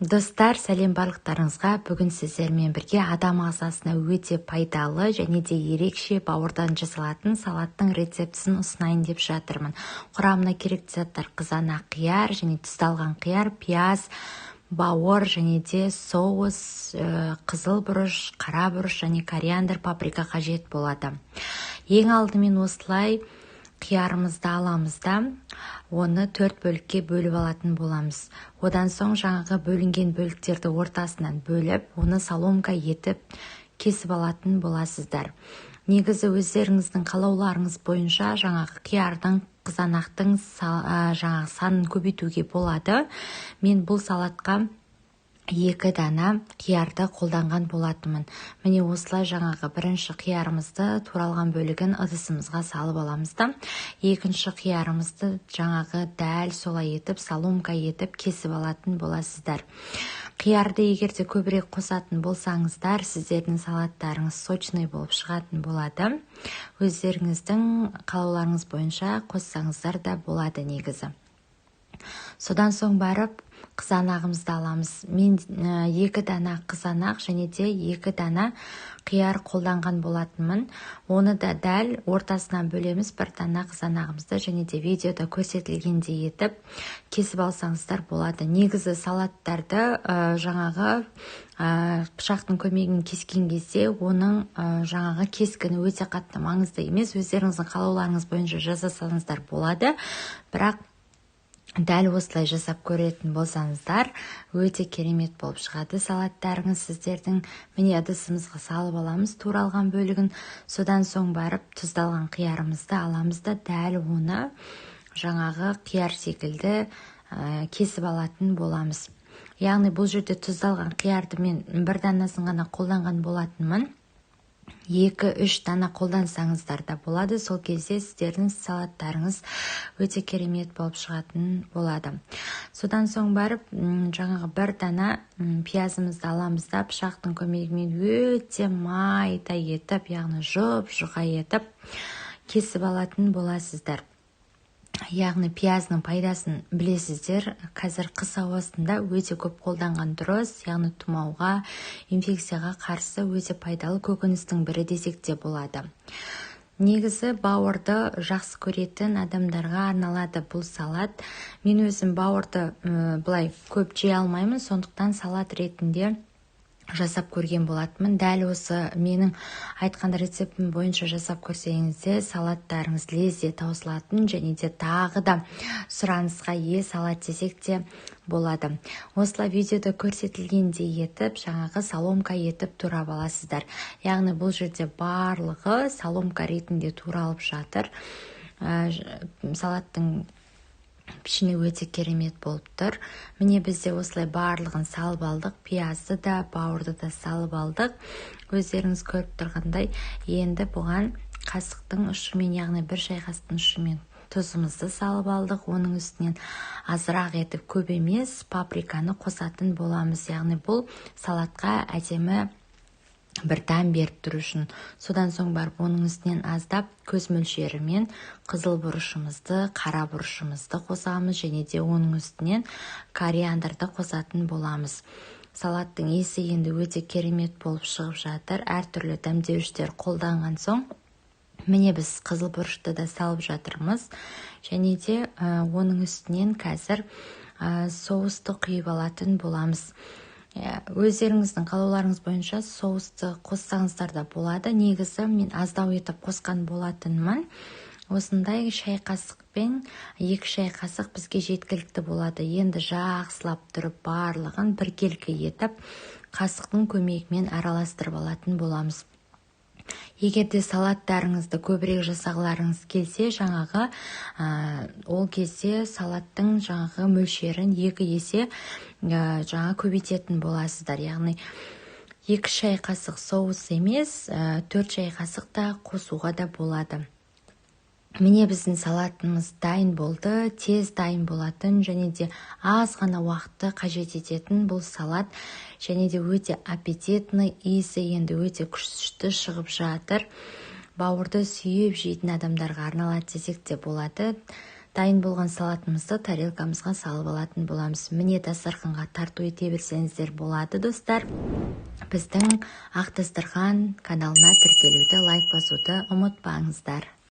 Достар, сәлем барлықтарыңызға! Бүгін сіздермен бірге адам ағзасына өте пайдалы және де ерекше бауырдан жасалатын салаттың рецептісін ұсынайын деп жатырмын. Құрамына керекті заттар: қызанақ, қияр және тұздалған қияр, пияз, бауыр және де соус, қызыл бұрыш, қара бұрыш және кориандр, паприка қажет болады. Ең алдымен осылай қиярымызды аламыз да, оны төрт бөлікке бөліп алатын боламыз. Одан соң жаңағы бөлінген бөліктерді ортасынан бөліп, оны соломка етіп кесіп алатын боласыздар. Негізі өздеріңіздің қалауларыңыз бойынша жаңағы қиярдың, қызанақтың жаңағы санын көбейтуге болады. Мен бұл салатқа 2 дана қиярды қолданған болатынмын. Міне, осылай жаңағы бірінші қиярымызды туралған бөлігін ыдысымызға салып аламыз да, екінші қиярымызды жаңағы дәл солай етіп соломка етіп кесіп алатын боласыздар. Қиярды егер де көбірек қосатын болсаңыздар, сіздердің салаттарыңыз сочный болып шығатын болады. Өздеріңіздің қалауларыңыз бойынша қоссаңыздар да болады негізі. Содан соң барып қызанағымызды аламыз. Мен 2 дана қызанақ және де 2 дана қияр қолданған болатынмын. Оны да дәл ортасынан бөлеміз бір дана қызанағымызды және де видеода көрсетілгендей етіп кесіп алсаңыздар болады. Негізі салаттарды жаңағы пышақтың көмегімен кескен кезде оның жаңағы кескіні өте қатты маңызды емес, өздеріңіздің қалауларыңыз бойынша жасасаңыздар болады. Бірақ дәл осылай жасап көретін болсаңыздар, өте керемет болып шығады салаттарыңыз сіздердің. Міне, ыдысымызға салып аламыз туралған бөлігін. Содан соң барып тұздалған қиярымызды аламыз да, дәл оны жаңағы қияр секілді кесіп алатын боламыз. Яғни бұл жерде тұздалған қиярды мен бір данасын ғана қолданған болатынмын. 2-3 дана қолдансаңыздар да болады. Сол кезде сіздердің салаттарыңыз өте керемет болып шығатын болады. Содан соң барып жаңағы бір дана пиязымызды аламыз да, пышақтың көмегімен өте майда етіп, яғни жұп-жұқа етіп кесіп алатын боласыздар. Яғни пияздың пайдасын білесіздер, қазір қыс ауасында өте көп қолданған дұрыс, яғни тұмауға, инфекцияға қарсы өте пайдалы көкөністің бірі десек те болады. Негізі бауырды жақсы көретін адамдарға арналады бұл салат. Мен өзім бауырды былай көп жей алмаймын, сондықтан салат ретінде жасап көрген болатынмын. Дәл осы менің айтқан рецептім бойынша жасап көрсеңіздер, салаттарыңыз лезде таусылатын және де тағы да сұранысқа ие салат десек те болады. Осылай видеода көрсетілгендей етіп жаңағы соломка етіп турап аласыздар. Яғни бұл жерде барлығы соломка ретінде туралып жатыр. Салаттың пішіні өте керемет болып тұр. Міне, бізде осылай барлығын салып алдық, пиязды да, бауырды да салып алдық, өздеріңіз көріп тұрғандай. Енді бұған қасықтың ұшымен, яғни бір шай қасықтың ұшымен тұзымызды салып алдық. Оның үстінен азырақ етіп, көп емес, паприканы қосатын боламыз, яғни бұл салатқа әдемі бір дәм беріп тұру үшін. Содан соң барып оның үстінен аздап көз мөлшерімен қызыл бұрышымызды, қара бұрышымызды қосамыз және де оның үстінен кориандрды қосатын боламыз. Салаттың иісі енді өте керемет болып шығып жатыр, әртүрлі дәмдеуіштер қолданған соң. Міне, біз қызыл бұрышты да салып жатырмыз және де оның үстінен қазір соусты құйып алатын боламыз. Өздеріңіздің қалауларыңыз бойынша соусты қоссаңыздар да болады. Негізі мен аздау етіп қосқан болатынмын. Осындай шай қасықпен 2 шай қасық бізге жеткілікті болады. Енді жақсылап тұрып барлығын біркелкі етіп қасықтың көмегімен араластырып алатын боламыз. Егер де салаттарыңызды көбірек жасағыларыңыз келсе, жаңағы ол кезде салаттың жаңағы мөлшерін 2 есе жаңа көбейтетін боласыздар. Яғни 2 шай қасық соус емес, 4 шай қасық та қосуға да болады. Міне, біздің салатымыз дайын болды. Тез дайын болатын және де аз ғана уақытты қажет ететін бұл салат және де өте аппетитный, иісі енді өте күшті шығып жатыр. Бауырды сүйіп жейтін адамдарға арналады десек те болады. Дайын болған салатымызды тарелкамызға салып алатын боламыз. Міне, дастарханға тарту ете берсеңіздер болады, достар. Біздің Ақ дастархан каналына тіркелуді, лайк басуды ұмытпаңыздар.